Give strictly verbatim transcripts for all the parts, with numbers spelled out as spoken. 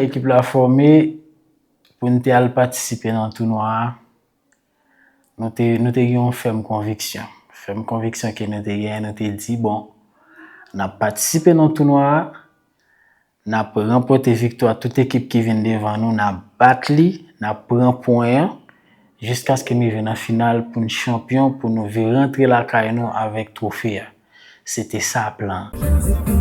Ekip la fòme pou n te al patisipe nan tounwa a. Nou te, nou te gen yon fèm konviksyon. Fèm konviksyon ke nou te gen, nou te di, bon, n ap patisipe nan tounwa a, n ap ranpòte viktwa tout ekip ki vin devan nou, n ap bat li, n ap pran pwen an, jiskaske n rive nan final pou n chanpyon, pou nou vin rantre lakay nou avèk twofe a. Se te sa plan an.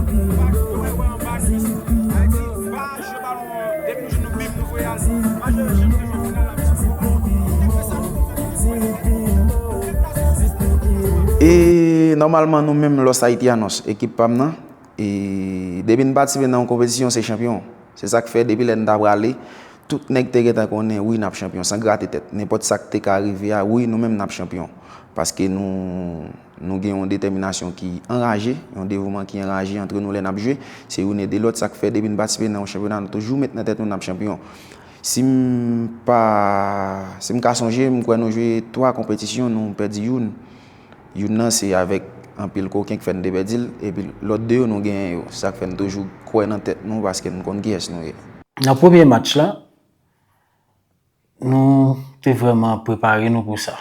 E nòmalman, nou menm Los Haitianos, ekip pa m nan, e depi n patisipe nan yon konpetisyon, se chanpyon. Se sa k fè, depi lè n ta prale, tout nèg te gentan konnen, wi, n ap chanpyon, san grate tèt. Nenpòt sa k te ka rive a, wi, nou menm n ap chanpyon. Paske nou, nou gen yon detèminasyon ki anraje, yon devouman ki anraje antre nou lè n ap jwe. Se youn ede lòt, sa k fè depi n patisipe nan yon chanpyona, nou toujou met nan tèt nou n ap chanpyon. Si m pa, si m ka sonje, m kwè nou jwe twa konpetisyon, nou pèdi youn. Youn nan se avèk anpil koken k fè n te pèdi l, epi lòt de yo nou genyen yo. Sa k fè n toujou kwè nan tèt nou, paske n konn kiyès nou ye. Nan premye match la, nou te vrèman prepare nou pou sa.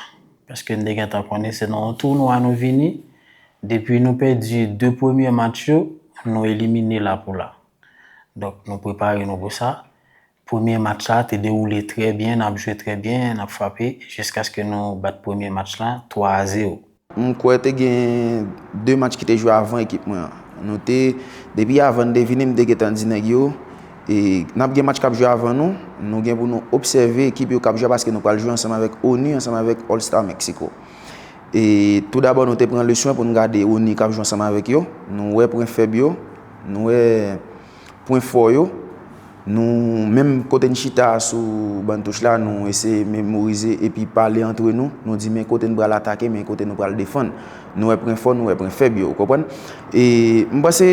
Paske n te gentan konnen se nan yon tounwa nou vini. Depi nou pèdi de premye match yo, nou elimine la pou la. Donk, nou prepare nou pou sa. Premye match la te dewoule trè byen, n ap jwe trè byen, n ap frape, jiskaske nou bat premye match la twa a zewo. M kwè te gen de match ki te jwe avan ekip mwen an. Nou te, depi avan n te vini, m te gentan di nèg yo, e, n ap gen match k ap jwe avan nou, nou gen pou nou obsève ekip yo k ap jwe a, paske nou pral jwe ansanm avèk ONI, ansanm avèk All Star Mexico. E, toudabò, nou te pran le swen pou n gade ONI k ap jwe ansanm avèk yo, nou wè pwen fèb yo, nou wè pwen fò yo. Nou, menm kote n chita sou bann touch la, nou eseye memorize epi pale antre nou. Nou di, men kote n pral atake, men kote nou pral defann. Nou wè pwen fò, nou wè pwen fèb yo, ou konprann? E m panse,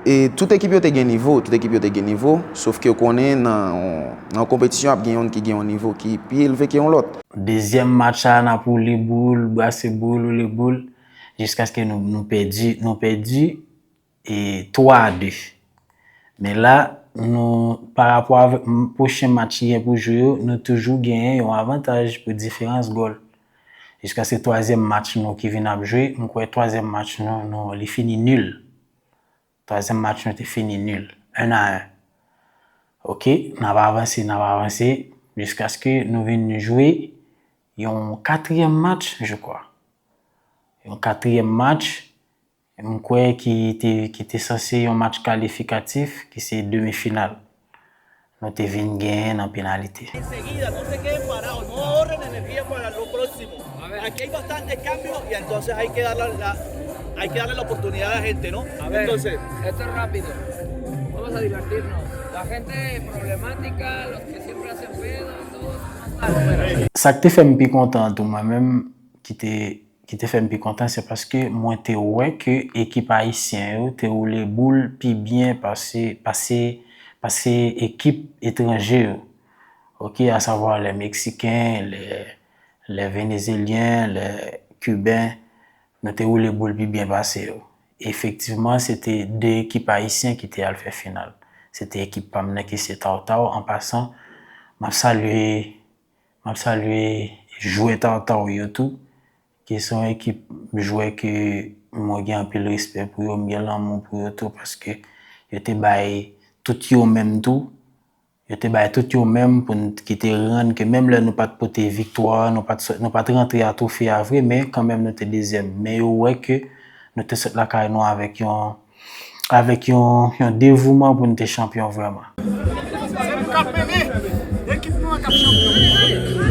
e tout ekip yo te gen nivo, tout ekip yo te gen nivo, sòf ke w konnen nan, nan yon konpetisyon ap gen youn ki gen yon nivo ki pi elve ke yon lòt. Dezyèm match la, n ap woule boul, brase boul, woule boul, jiskaske nou, nou pèdi, nou pèdi e twa a de. Men la, nou, pa rapò avèk m-, pwochen match ki gen pou jwe yo, nou toujou genyen yon avantaj pou diferans gòl. Jiskaske twazyèm match nou ki vin ap jwe, m kwè twazyèm match nou, nou, li fini nil. Twazyèm match nou te fini nil, un à un. Oke, n ap avanse, n ap avanse, jiskaske nou vin jwe yon katriyèm match, je crois. Yon katriyèm match, m kwè ki te, ki te sanse yon match kalifikatif, ki se demi final. Nou te vin genyen nan penalite. Enseguida, no se queden parados, no ahorren energía para lo próximo. Aquí hay bastantes cambios y entonces hay que darle la, hay que darle la oportunidad a la gente, ¿no? A ver, entonces, esto es rápido. Vamos a divertirnos. La gente problemática, los que siempre hacen pedo, todo eso no está afuera. Sa k te fè m pi kontan tou mwen menm, ki te ki te fè m pi kontan, se paske mwen te wè ke ekip ayisyen yo te woule boul pi byen pase, pase, pase ekip etranje yo. Oke, asavwa lè Meksiken, lè, lè Venezelyen, lè Kiben, nou te woule boul pi byen pase yo. Efektivman, se te de ekip ayisyen ki te al fè final. Se te ekip pa m nan ki se Taw Taw. An pasan, m ap salye, m ap salye jwè Taw Taw yo tou. Ki se yon ekip jwè ke mwen gen anpil respè pou yo, m gen lanmou pou yo tou, paske yo te bay tout yo menm tou. Yo te bay tout yo menm pou n, ki te rann ke menm lè nou pa t pote viktwa, nou pa t sot, nou pa t rantre a twofe a vre, men kanmenm nou te dezyèm. Men yo wè ke nou te sot lakay nou avèk yon avèk yon, yon devouman pou n te chanpyon vrèman. Se nou k ap mennen, ekip nou an k ap chanpyon.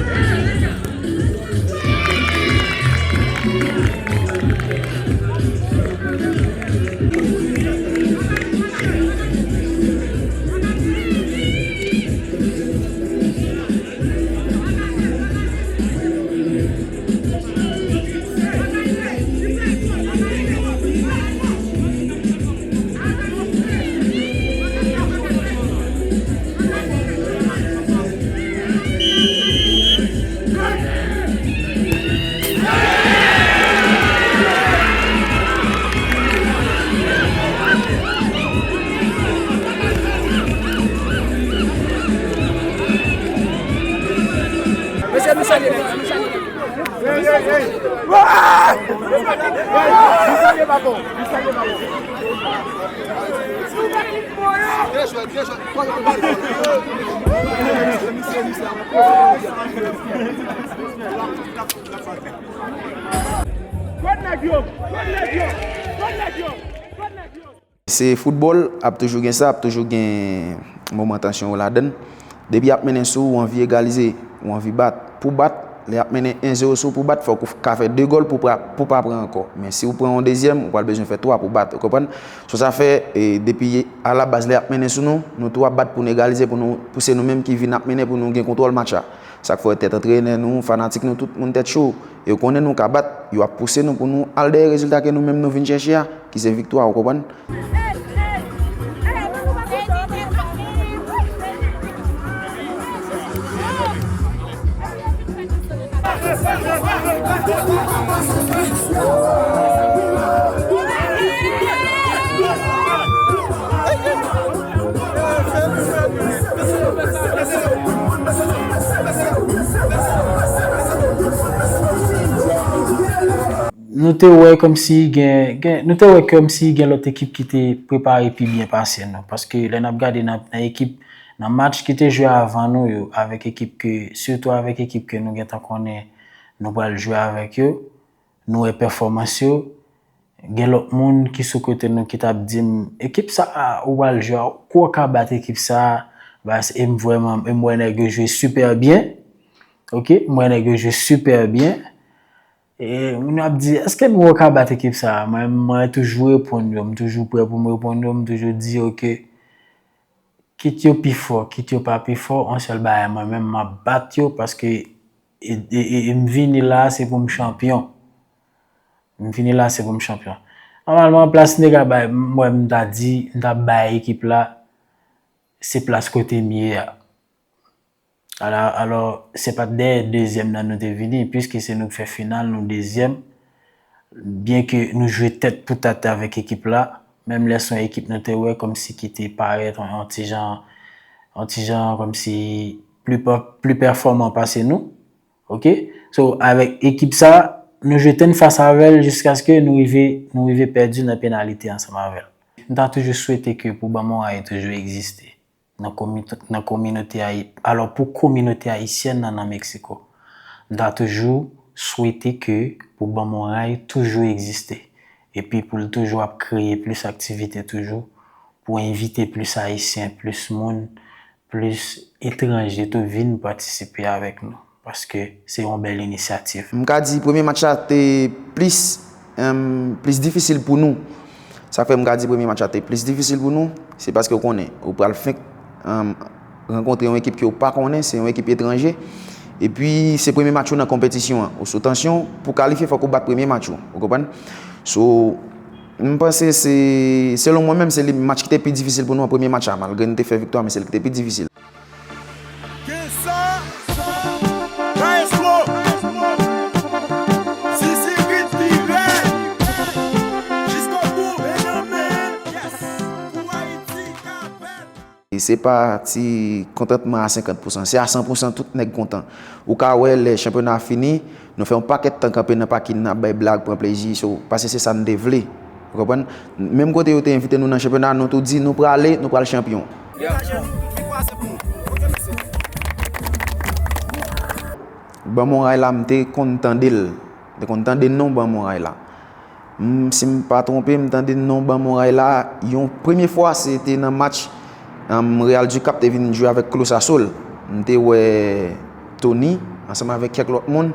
Se foutbòl, ap toujou gen sa, ap toujou gen moman tansyon yo ladann. Depi y ap mennen sou ou, ou anvi egalize, ou anvi bat. Pou bat, lè y ap mennen en zewo sou ou, pou bat, fòk ou ka fè de gòl pou pa, pou pa pran ankò. Men si ou pran yon dezyèm, ou pral bezwen fè twa pou bat, ou konprann? So sa fè, e, depi alabaz lè y ap mennen sou nou, nou tou ap bat pou nou egalize, pou nou, pou se nou menm ki vin ap mennen, pou nou gen kontwòl match la. Sa k fè tèt antrenè nou, fanatik nou, tout moun tèt cho. Yo konnen nou ka bat, yo ap pouse nou pou nou al dèyè rezilta ke nou menm nou vin chèche a, ki se viktwa, ou konprann? Nou te wè kòmsi gen, gen, nou te wè kòmsi gen lòt ekip ki te prepare pi byen pase nou. Paske lè n ap gade nan, nan ekip, nan match ki te jwe avan nou yo, avèk ekip ke, sitou avèk ekip ke nou gentan konnen nou pral jwe avèk yo, nou wè pèfòmans yo, gen lòt moun ki sou kote nou ki t ap di m, "Ekip sa a, ou pral jwe a, ou kwè w ka bat ekip sa a?" Baz, e m vrèman, e m wè nèg yo jwe sipè byen. Oke, m wè nèg yo jwe sipè byen. E moun yo ap di, "Èske m wè w ka bat ekip sa a?" Mwen, mwen toujou reponn yo, m toujou prè pou m reponn yo, m toujou di yo ke kit yo pi fò, kit yo pa pi fò, yon sèl bagay, mwen menm, m ap bat yo paske e, e, e, e m vini la, se pou m chanpyon. M vini la, se pou m chanpyon. Nòmalman, plas nèg la bay, m wè m ta di, m ta bay ekip la, se plas kote m ye a. Ala, alò, se pa t dèyè dezyèm nan nou te vini, piske se nou k fè final, nou dezyèm. Byenke nou jwe tèt pou tèt avèk ekip la, menm lè se yon ekip nou te wè kòmsi ki te parèt yon, yon ti jan, yon ti jan kòmsi pli pè-, pli pèfòman pase nou. Oke? So, avèk ekip sa, nou jwe tèt fas avè l jiskaske nou rive, nou rive pèdi nan penalite ansanm avè l. M ta toujou swete ke pou Ban Moray toujou egziste nan komi-, nan kominote ayi-, alò, pou kominote ayisyèn nan, nan Meksiko. M ta toujou swete ke pou Ban Moray toujou egziste. Epi pou l toujou ap kreye plis aktivite toujou, pou envite plis Ayisyen, plis moun, plis etranje tou vin patisipe avèk nou. Paske se yon bèl inisyativ. M ka di premye match la te plis, em, plis difisil pou nou. Sa fè m ka di premye match la te plis difisil pou nou, se paske w konnen, ou pral fenk, em, rankontre yon ekip ke w pa konnen, se yon ekip etranje. Epi, se premye match ou nan konpetisyon an. Ou sou tansyon, pou kalifye, fòk ou bat premye match ou. Ou konprann? So, m panse se, selon mwen menm, se li match ki te pi difisil pou nou an premye match la, malgre n te fè viktwa, men se li ki te pi difisil. Gen sa, Maestro, Sisi rit pi rèd, jiskobou, men nan men, yes, pou Ayiti ka bèl. E se pa ti kontantman a senkant pousan, se a san pousan tout nèg kontan. Ou ka wè lè chanpyona a fini, nou fè yon pakèt tan kanpe nan pakin nan ap bay blag, pran plezi, so, paske se sa n te vle. Ou konprann? Menm kote yo te envite nou nan chanpyona, nou tou di nou prale, nou pral chanpyon. Ban Moray la, m te konn tande l. M te konn tande non Ban Moray la. M, si m pa twonpe, m tande non Ban Moray la yon premye fwa, se te nan match, em, Real du Cap te vin jwe avèk Claude Sassol. M te wè Tony ansanm avèk kèk lòt moun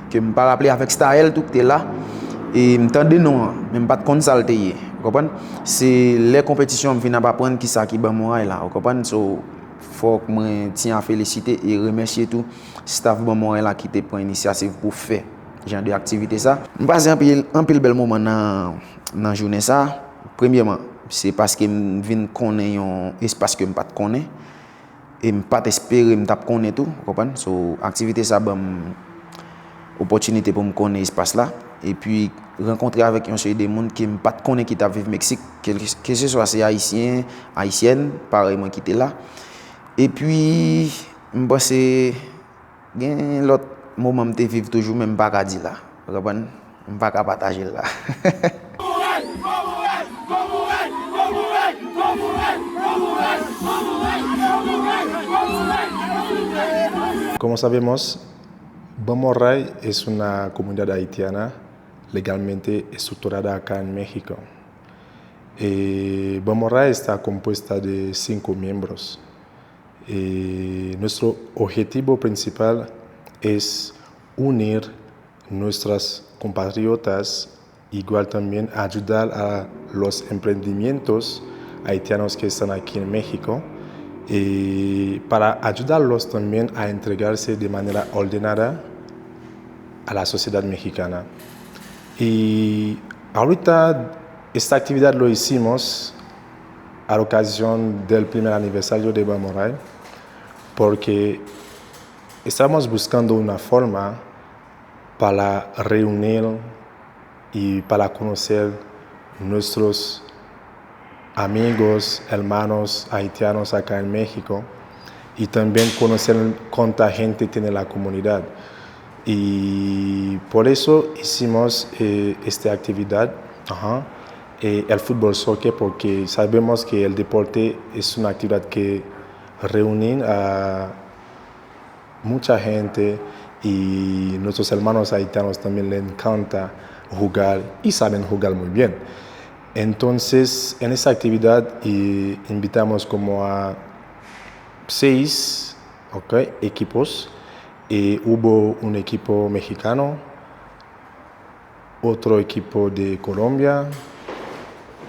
ke m pa raple, avèk Staël tou ki te la. E m tande non an, men m pa t konn sa l te ye. Ou konprann? Se lè konpetisyon an m vin ap aprann kisa ki Ban Moray la. Ou konprann? So, fòk mwen tyen a felisite e remèsye tou staff Ban Moray la ki te pran inisyativ pou fè jan de aktivite sa. M pase anpil, anpil bèl moman nan, nan jounen sa. Premyèman, se paske m vin konnen yon espas ke m pa t konnen. E m pa t espere m t ap konnen tou, ou konprann? So, aktivite sa ban m opòtinite pou m konnen espas la. Epi, rankontre avèk yon seri de moun ke m pa t konnen ki t ap viv Meksik. Ke, keseswa se Ayisyen, Ayisyèn, parèy mwen ki te la. Epi, m panse gen lòt moman m te viv toujou, men m pa ka di la. Ou konprann? M pa ka pataje l la. Como sabemos, Bamoray es una comunidad haitiana legalmente estructurada acá en México. Eh, Bamoray está compuesta de cinco miembros. Eh, nuestro objetivo principal es unir nuestros compatriotas, igual también ayudar a los emprendimientos haitianos que están aquí en México, eh, para ayudarlos también a entregarse de manera ordenada a la sociedad mexicana. Y ahorita esta actividad lo hicimos a la ocasión del primer aniversario de Bamoray, porque estamos buscando una forma para reunir y para conocer nuestros amigos, hermanos haitianos acá en México y también conocer cuánta gente tiene la comunidad. Y por eso hicimos eh, esta actividad, ajá, eh, el fútbol soccer, porque sabemos que el deporte es una actividad que reúne a mucha gente y nuestros hermanos haitianos también le encanta jugar y saben jugar muy bien. Entonces, en esa actividad eh, invitamos como a seis, ok, equipos. Eh, hubo un equipo mexicano, otro equipo de Colombia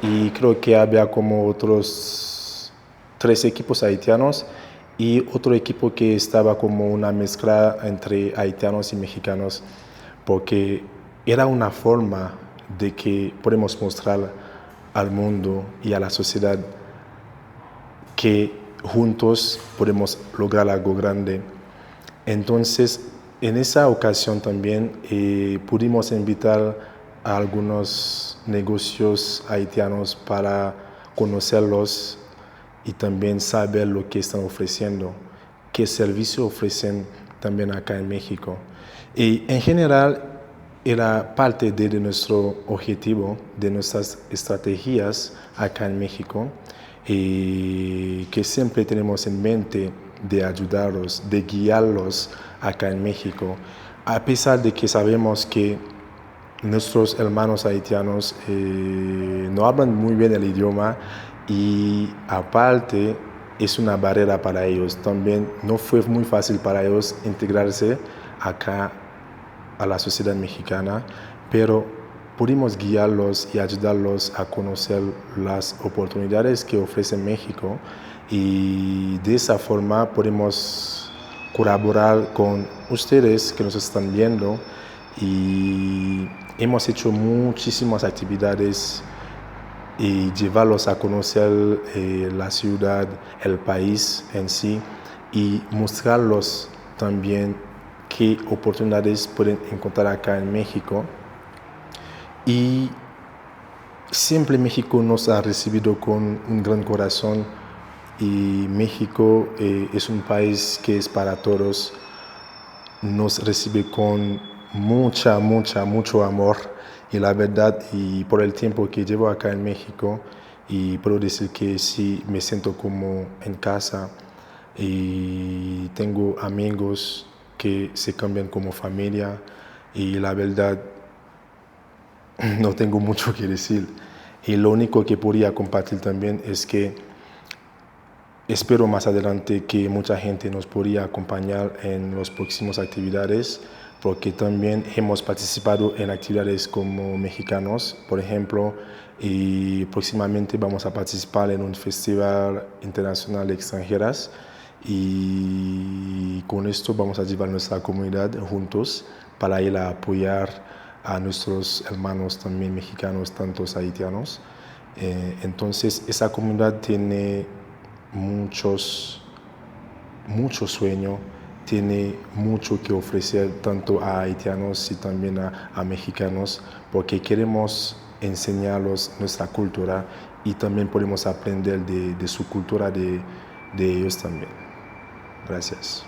y creo que había como otros tres equipos haitianos y otro equipo que estaba como una mezcla entre haitianos y mexicanos, porque era una forma de que podemos mostrar al mundo y a la sociedad que juntos podemos lograr algo grande. Entonces, en esa ocasión también eh, pudimos invitar a algunos negocios haitianos para conocerlos y también saber lo que están ofreciendo, qué servicio ofrecen también acá en México. Y en general, era parte de, de nuestro objetivo, de nuestras estrategias acá en México, y que siempre tenemos en mente de ayudarlos, de guiarlos acá en México, a pesar de que sabemos que nuestros hermanos haitianos eh, no hablan muy bien el idioma y aparte es una barrera para ellos. También no fue muy fácil para ellos integrarse acá a la sociedad mexicana, pero pudimos guiarlos y ayudarlos a conocer las oportunidades que ofrece México y de esa forma podemos colaborar con ustedes que nos están viendo y hemos hecho muchísimas actividades y llevarlos a conocer eh, la ciudad, el país en sí y mostrarlos también qué oportunidades pueden encontrar acá en México. Y siempre México nos ha recibido con un gran corazón y México eh, es un país que es para todos. Nos recibe con mucha, mucha, mucho amor y la verdad y por el tiempo que llevo acá en México y puedo decir que sí me siento como en casa y tengo amigos que se cambian como familia y la verdad no tengo mucho que decir. Y lo único que podría compartir también es que espero más adelante que mucha gente nos podría acompañar en las próximas actividades, porque también hemos participado en actividades como mexicanos, por ejemplo, y próximamente vamos a participar en un festival internacional de extranjeras y con esto vamos a llevar nuestra comunidad juntos para ir a apoyar a nuestros hermanos también mexicanos, tantos haitianos. Eh, entonces, esa comunidad tiene muchos, muchos sueños, tiene mucho que ofrecer tanto a haitianos y también a, a mexicanos, porque queremos enseñarlos nuestra cultura y también podemos aprender de, de su cultura de, de ellos también. Gracias.